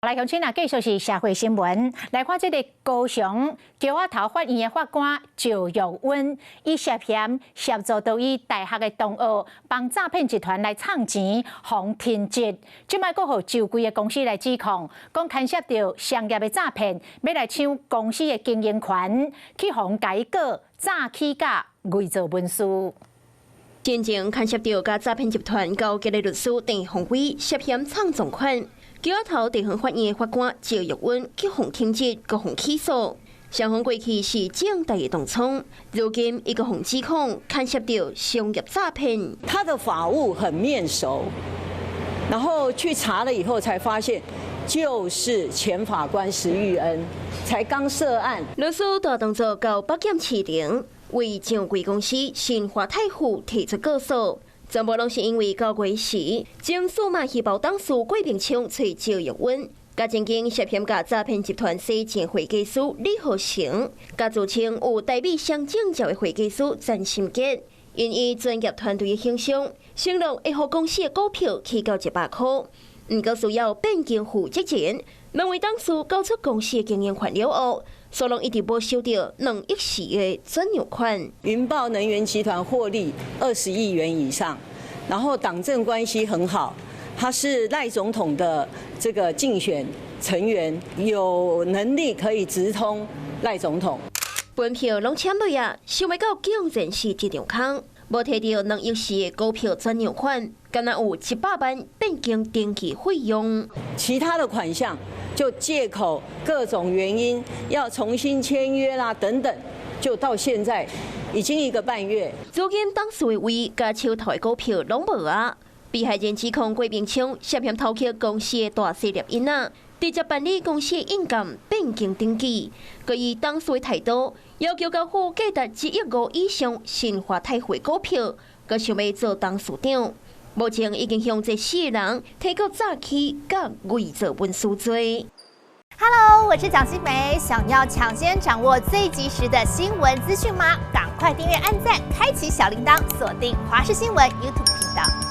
來，鄉親啊，繼續是社會新聞。來看這個高雄橋仔頭法院的法官趙玉溫，伊涉嫌協助到伊大學的同學幫詐騙集團來藏錢，予停職。這擺閣予酒櫃的公司來指控，講牽涉著商業的詐騙，欲來搶公司的經營權，去予改告詐欺佮偽造文書。進前牽涉著佮詐騙集團勾結的律師鄭鴻威涉嫌藏贓款。橋仔頭地方法院的法官趙玉溫去予停職，閣予起訴。雙方過去是政大的同窗，如今伊閣予指控牽涉著商業詐騙。他的法務很面熟，然後去查了以後才發現，就是前法官石玉恩，才剛涉案。律師大動作到北檢市庭，為上櫃公司新華泰富提出告訴。全部攏是因為9月時，前數碼細胞董事郭明聰揣趙玉溫，佮曾經涉嫌共詐騙集團洗錢會計師李浩成，佮自稱有台美雙證照的會計師陳心傑，𪜶以專業團隊的形象，承諾會予公司的股票起到100箍，毋過需要變更負責人，兩位董事交出公司的經營權了後，雙方一直無收著2億4的轉讓款。雲豹能源集團獲利20億元以上，然後黨政關係很好，他是賴總統的這個競選成員，有能力可以直通賴總統。本票攏簽落啊，想袂到竟然是一場空，無提著2億4的股票轉讓款，敢若有100萬變更登記費用。其他的款項就借口各種原因要重新簽約啦等等，就到現在已經一個半月。如今董事的位佮手頭的股票攏無啊！被害人指控郭明聰涉嫌偷抾公司的大細粒印仔，直接辦理公司的印鑑變更登記，閣以董事的態度要求交付價值1億5以上新華泰富股票，閣想欲做董事長。目前已經向這四個人提告詐欺佮偽造文書罪。 Hello，我是蔣新梅，想要搶先掌握最及時的新聞資訊嗎？趕快訂閱、按讚、開啟小鈴鐺，鎖定華視新聞 YouTube 頻道。